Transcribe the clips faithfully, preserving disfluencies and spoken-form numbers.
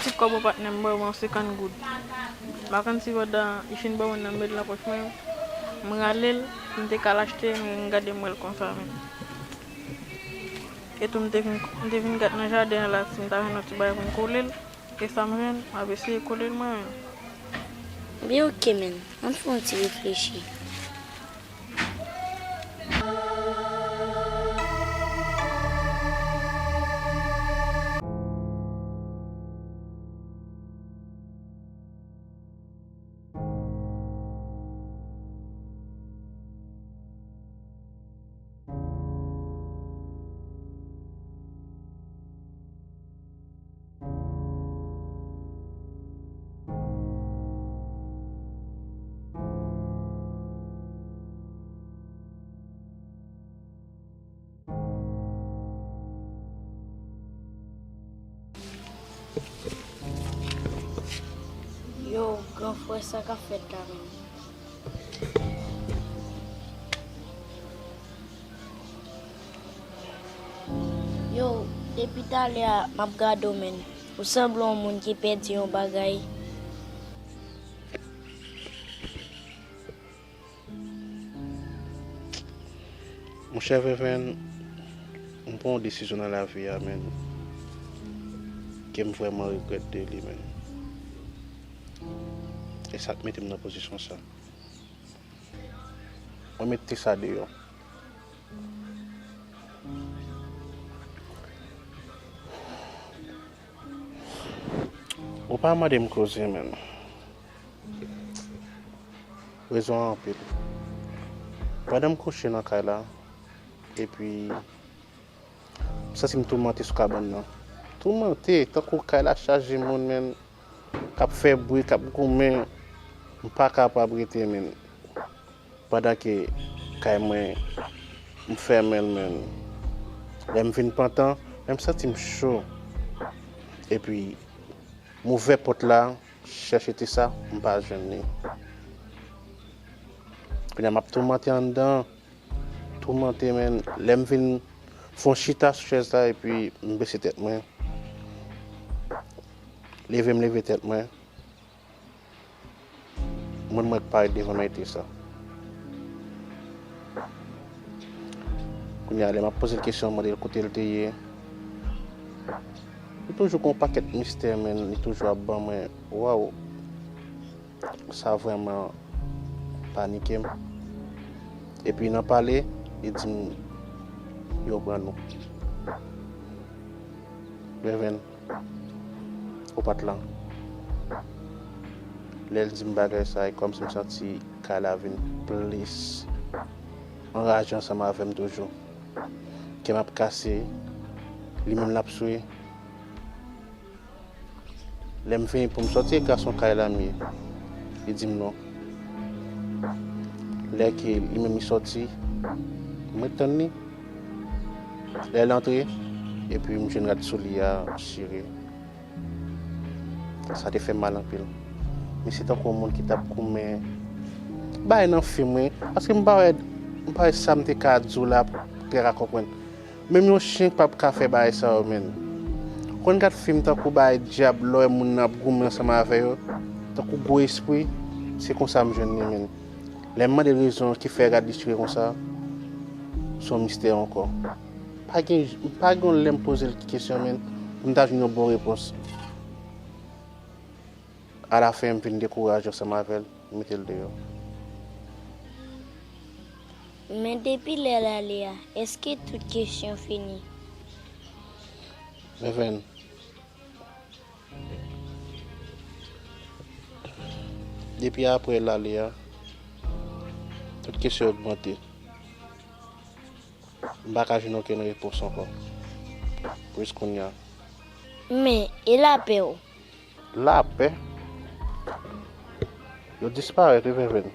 Ti kòb yon patnè m ban mwen senkant goud. M pa konn si pandan li fin ban mwen nan m met l nan pòch mwen, m rale l, m te ka al achte, men m gade m wè l konsa menm. E tou m te vin, m te vin gad nan jaden an la, si m ta jwenn yon ti bagay pou m kole l. E sa m jwenn, m ap eseye kole l mwen menm. Ebyen oke menn, ann fè yon ti reflechi. Yo, gran frè, sa k ap fèt la menm? Yo, depi talè a, m ap gade w, menn. Ou sanble yon moun ki pèdi yon bagay. Monchè Venven, m pran yon desizyon nan lavi a, menn, ke m vrèman regrèt de li, menn. E sa k mete m nan pozisyon sa. Mwen mete sa deyò. Ou pa mande m koze, menn. Rezon an anpil. Pandan m kouche nan kay la, epi m santi m toumante sou kabann nan. Toumante, tankou kay la chaje moun, menn, k ap fè bri, k ap goumen, m pa kapab rete, menn. Pandan ke kay mwen, m fèmen l, menn. Lè m vin pantan, men m santi m cho. Epi, m ouvè pòt la, chèche Tessa, m pa jwenn li. Kounye a, m ap toumante anndan, toumante, menn. Lè m vin fè yon chita sou chèz la, epi m bese tèt mwen. Leve m leve tèt mwen. Moun mwen k parèt devan m a ete sa. Kounye a, lè m ap poze l kesyon, m mande l kote l te ye. Li toujou gen yon pakèt mistè, menn, li toujou ap ban mwen. Waw! Sa vrèman panike m. Epi nan pale, li di m, yo pran nou. Venven, ou pa t la. Lè l di m bagay sa, e kòmsi m santi kay la vin plis anraje ansanm avè m toujou. Kè m ap kase, li menm l ap swe. Lè m vini pou m sòti, e gason kay la m ye. Li di m non. Lè ke li menm li sòti, m ret tann li. Lè l antre, epi m jwenn rad sou li a chire. Sa te fè m mal anpil. Men se tankou yon moun ki t ap goumen. Bagay nan fim, wi. Paske m pa wè, m pa wè sa m te ka di w la pou w te ka konprann. Menm yon chen p ap ka fè bagay sa yo, menn. Ou konn gad fim tankou bagay dyab, lè w wè moun nan ap goumen ansanm avè yo, tankou gwo espri, se konsa m jwenn li, menn. Lè m mande l rezon ki fè rad li chire konsa, se yon mistè ankò. Pa gen, pa gen yon lè m poze l kesyon, menn, pou m ta jwenn yon bon repons. Alafen, m vin dekouraje ansanm avè l, m mete l deyò. Men depi lè l ale a, èske tout kesyon fini? Venven, depi apre l ale a, tout kesyon ogmante. M pa ka jwenn okenn repons ankò. Plis kounye a. Men, e lapè w? Lapè? Yo disparèt, wi, Venven.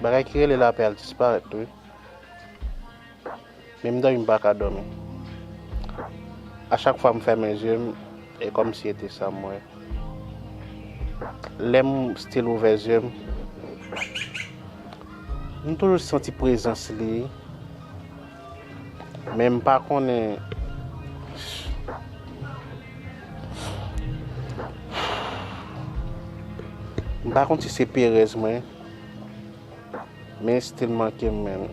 Bagay ki rele lapè a disparèt, wi. Menm dòmi m pa ka dòmi. A chak fwa m fèmen zye m, e kòmsi e te sa m wè. Lè m still ouvè zye m, m toujou santi prezans li. Men m pa konnen, M pa konn si se perèz mwen, men stil manke m menm.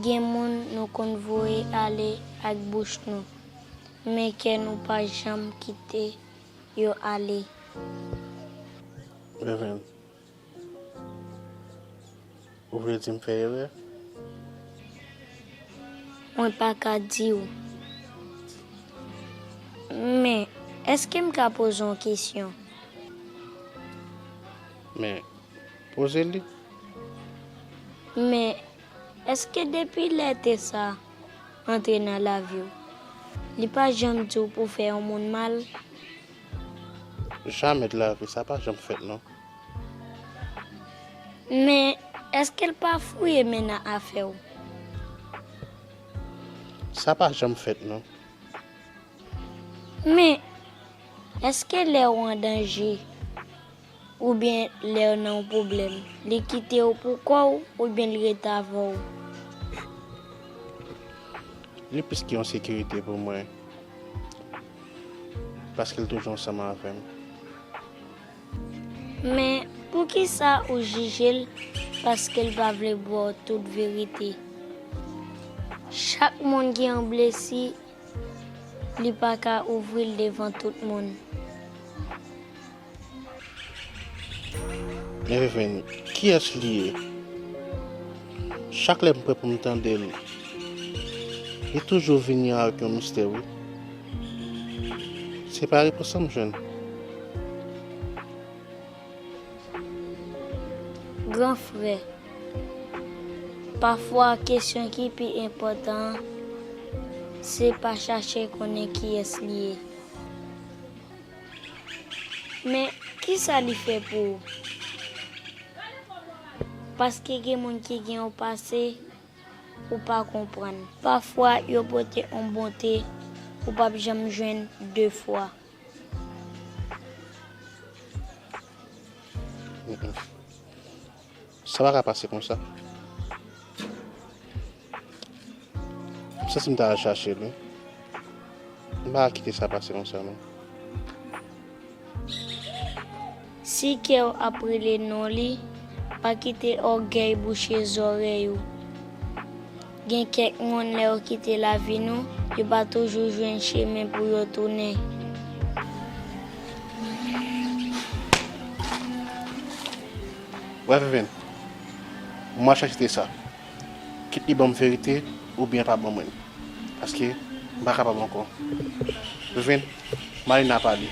Gen moun nou konn voye ale ak bouch nou, men kè nou pa janm kite yo ale. Reverend, ou vle di m fè erè? Mwen pa ka di w. Men, èske m ka poze w yon kesyon? Men, poze li. Men, èske depi lè Tessa antre nan lavi w, li pa janm di w pou w fè yon moun mal? Jamè de la vi, sa pa janm fèt non. Men, èske l pa fouye men nan afè w? Sa pa janm fèt non. Men, èske lè w an danje, oubyen lè w nan yon pwoblèm, li kite w pou kò w oubyen li rete avè w? Li plis ke yon sekirite pou mwen, paske l toujou ansanm avè m. Men, poukisa ou jije l paske l pa vle ba w tout verite? Chak moun gen yon blesi, li pa ka ouvri l devan tout moun. Men Vivèn, kiyès li ye? Chak lè m prè pou m tande l, li toujou vini avèk yon mistè, wi. Se pa repons an m jwenn. Gran frè, pafwa kesyon ki pi enpòtan an, se pa chache konnen kiyès li ye. Men, kisa li fè pou ou? Paske gen moun ki gen yon pase ou pa konprann. Pafwa, yo pote yon bonte ou p ap janm jwenn de fwa. Mm-mm. Sa pa ka pase konsa. M santi m ta al chache l, wi. M pa ka kite sa pase konsa, non. Si kè w ap rele non li, pa kite ògèy bouche zòrèy ou. Gen kèk moun, lè yo kite lavi nou, yo pa toujou jwenn chemen pou yo tounen. Wè, Vivèn, mwen al chache Tessa. Kit li ban m verite oubyen pa ban mwen l. Paske m pa kapab ankò. Vivèn, Marina pale.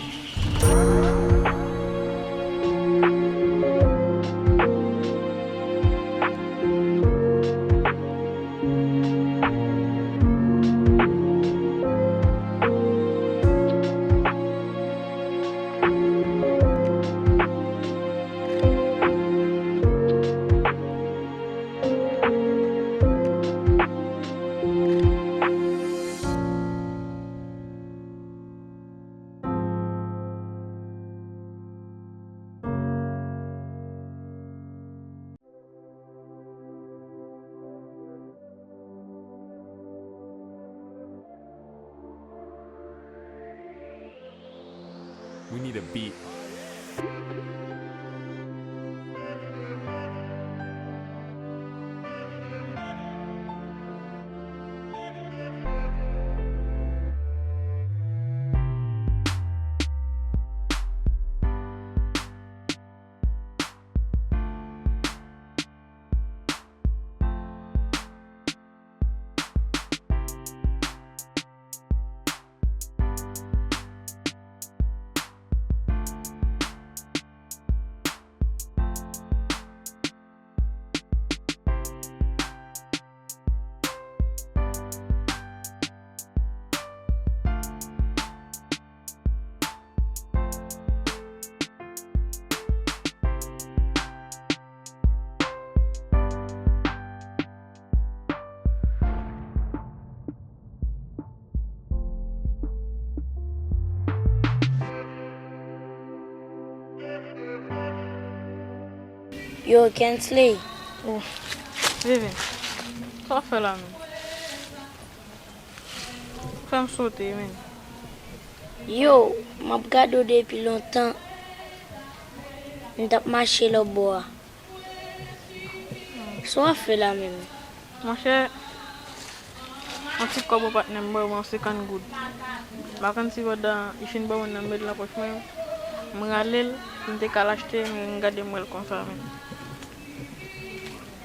We need a beat. Yo, Kensley. Oh, Viven, sa w fè la menm? Fè m sote, men. Yo, m ap gade w depi lontan. M t ap mache lòtbò a. Sa w ap fè la menm? Monchè, yon ti kòb yon patnè m ban mwen, senkant goud. M pa konn si pandan li fin ban mwen nan, m met l nan pòch mwen, m rale l pou m te ka al achte, men m gade m wè l konsa, men.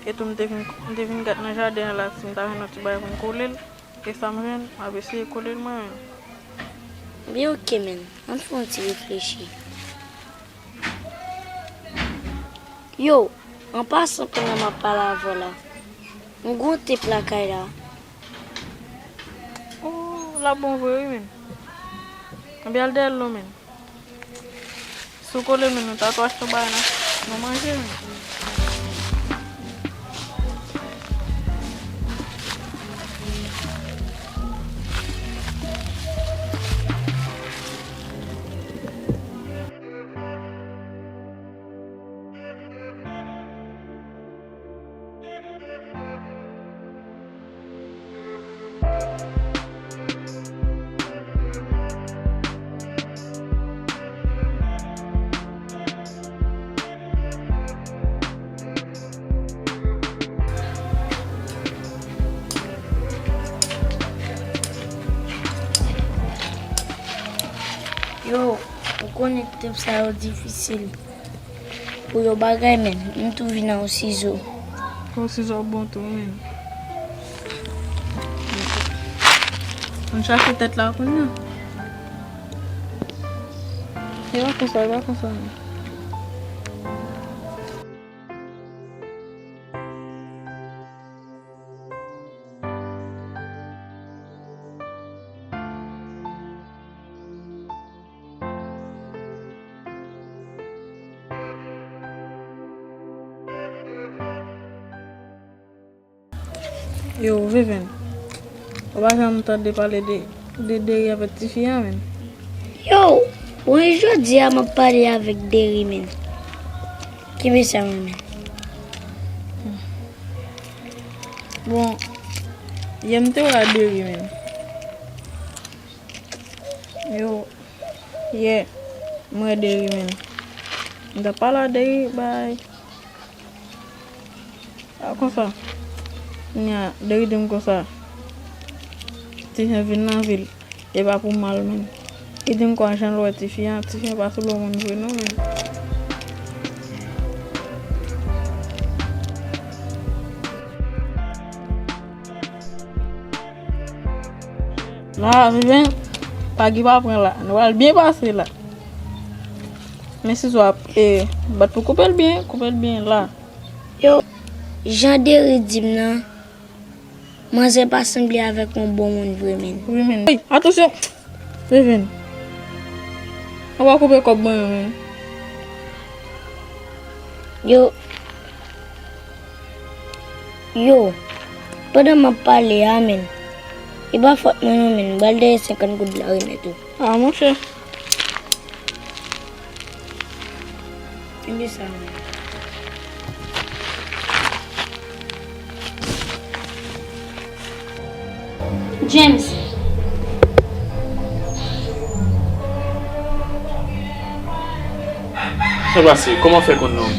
E tou m te vin, m te vin gad nan jaden an la, si m ta jwenn yon ti bagay pou m kole l. E sa m jwenn, m ap eseye kole l mwen menm. Ebyen, oke, men. Ann fè yon ti reflechi. Yo, an pasan, pandan m ap pale avè w la, m gen yon tip lakay la. Oh, l ap bon vre, wi, men. Ebyen, al dèyè l non, men. Si w kole, men, nou ta tou achte yon bagay nan, nan manje, men. Yo, ou konnen tip sa yo difisil. Pou yon bagay, men, m tou vin ak yon sizo. Yon sizo bon tou, men. Ann chache tèt la kounye a. E pa konsa, e pa konsa, men. Yo, Viven, ou pa janm tande pale de, de Deri avèk tifi a, men. Yo, bon, e jodi a m ap pale avèk Deri, men. Kenbe sa, men. Bon, yè m te wè Deri, men. Yo, yè, m wè Deri, men. M t ap pale a Deri, bay. A, konsa. Kounye a, Deri di m konsa. Ti jan vin nan vil. E pa pou mal, men. Li di m kwa jan l wè tifi a, tifi a pa sou lòt moun vre non, men. La, Viven, pa gen pa pran la. Nou pral byen pase la. Men sizo ap, e, bat pou koupe l byen, koupe l byen la. Yo, jan Deri di m nan, manzè pa sanble avèk yon bon moun vre, men. Wi, men. Ey, atansyon! Viven. Ou pa koupe kòb mwen yo, men. Yo. Yo. Pandan m ap pale a, men. E pa fòt mwen non, men. M pral dèyè senkant goud la remèt ou. A, monchè. Kenbe sa, men. James. Sa pase? Kòman w fè konn non m?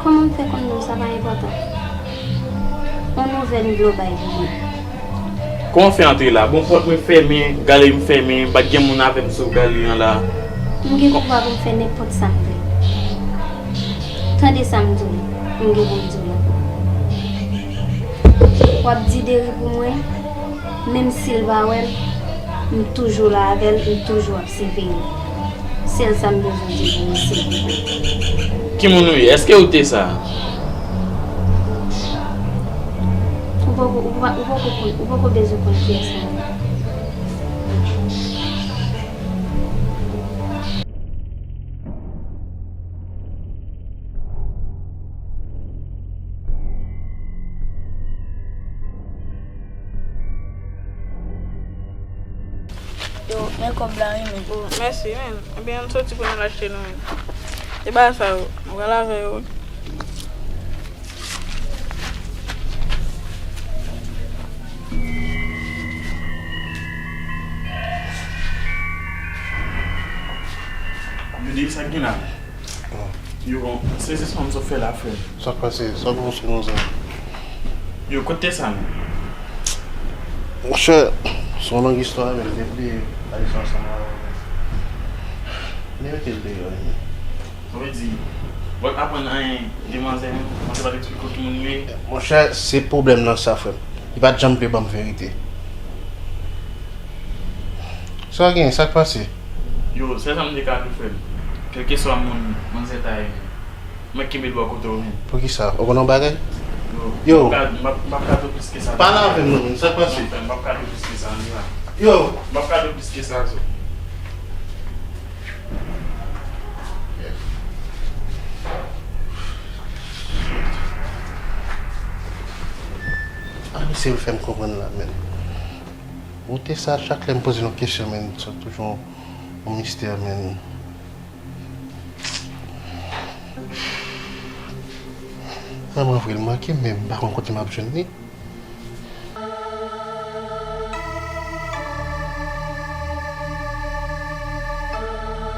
Kòman m fè konn non w, sa pa enpòtan. On nouvèl m vle w bay pou mwen. Kòman w fè antre la? Bon, pòt mwen fèmen, galri m fèmen, m pa t gen moun avè m sou galri an la. M gen pouvwa pou m fè nenpòt sa m vle. Tande sa m di w, m gen pou m di w la. W ap di Deri pou mwen, menm si l pa wè m, m toujou la avè l, m toujou ap siveye l. Sèl sa m bezwen di pou misye. Ki moun ou ye? Èske ou te sa? Ou poko, ou pa, ou poko konn, ou poko bezwen konn kiyès mwen ye. Yo, men kòb la wi, men. Oh, mèsi, men. Ebyen, ann soti pou n al achte nou, men. E bagay sa yo, nou pral avè yo, wi. Yo, sezisman m sot fè la, frè m. Sa k pase? Sa w pwononse konsa? Yo, kote sa menm? Monchè, se yon long istwa, men m te bliye al ansanm avè w. Men mete l deyò, men. Sa vle di, w pa t aprann anyen de manzè menm? Manzè pa t eksplike w ki moun li ye? Monchè, se pwoblèm nan sa, frè m. Li pa t janm vle ban m verite. Sa gen? Sa k pase? Yo, sèl sa m te ka di w, frè m, kèlkeswa moun manzè ta ye menm, mwen kenbe l bò kote w menm. Poukisa? Ou konn yon bagay? Yo, yo, m p ap ka, m p ap, m p ap ka di w plis ke sa. Pale avè m non, menm. Sa k pase? Non, frè m, m p ap ka di w plis ke sa, ann la. Yo! M p ap ka di w plis ke sa, zo. Ah, mesye, l fè m konprann la, men. Ou te sa, chak lè m poze yon kesyon, men, se toujou yon mistè, men. Vrèman vre, l manke m, men m pa konn kote m ap jwenn li.